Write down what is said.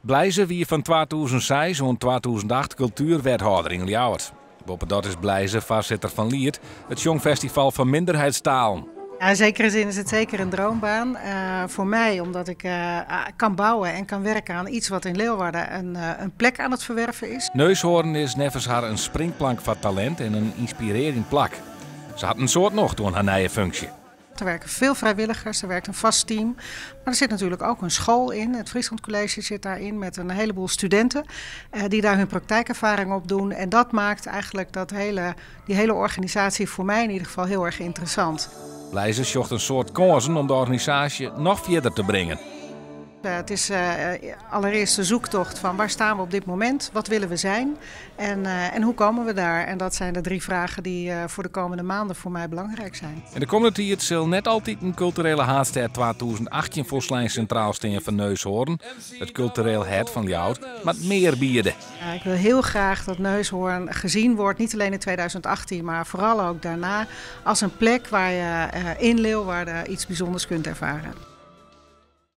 Bleize wie fan 2006 oant 2008 kultuerwethâlder yn Ljouwert. Boppedat is Bleize foarsitter fan Liet, it sjongfestival foar minderheidstalen. Ja, in zekere zin is het zeker een droombaan. Voor mij omdat ik kan bouwen en kan werken aan iets wat in Leeuwarden een plek aan het verwerven is. Neushoorn is neffens har in springplank foar talint en in ynspirearjend plak. Se hat in soad nocht oan har nije funksje. Er werken veel vrijwilligers, er werkt een vast team. Maar er zit natuurlijk ook een school in. Het Friesland College zit daarin met een heleboel studenten die daar hun praktijkervaring op doen. En dat maakt eigenlijk die hele organisatie voor mij in ieder geval heel erg interessant. Bleize sjocht in soad kânsen om de organisaasje noch fierder te bringen. Het is allereerst de zoektocht van waar staan we op dit moment, wat willen we zijn en hoe komen we daar? En dat zijn de drie vragen die voor de komende maanden voor mij belangrijk zijn. En de kommende tiid sil net altyd in Kulturele Haadstêd 2018 folslein sintraal stean fan Neushoorn. It kultureel hert fan Ljouwert moat mear biede. Ja, ik wil heel graag dat Neushoorn gezien wordt, niet alleen in 2018, maar vooral ook daarna, als een plek waar je in Leeuwarden iets bijzonders kunt ervaren.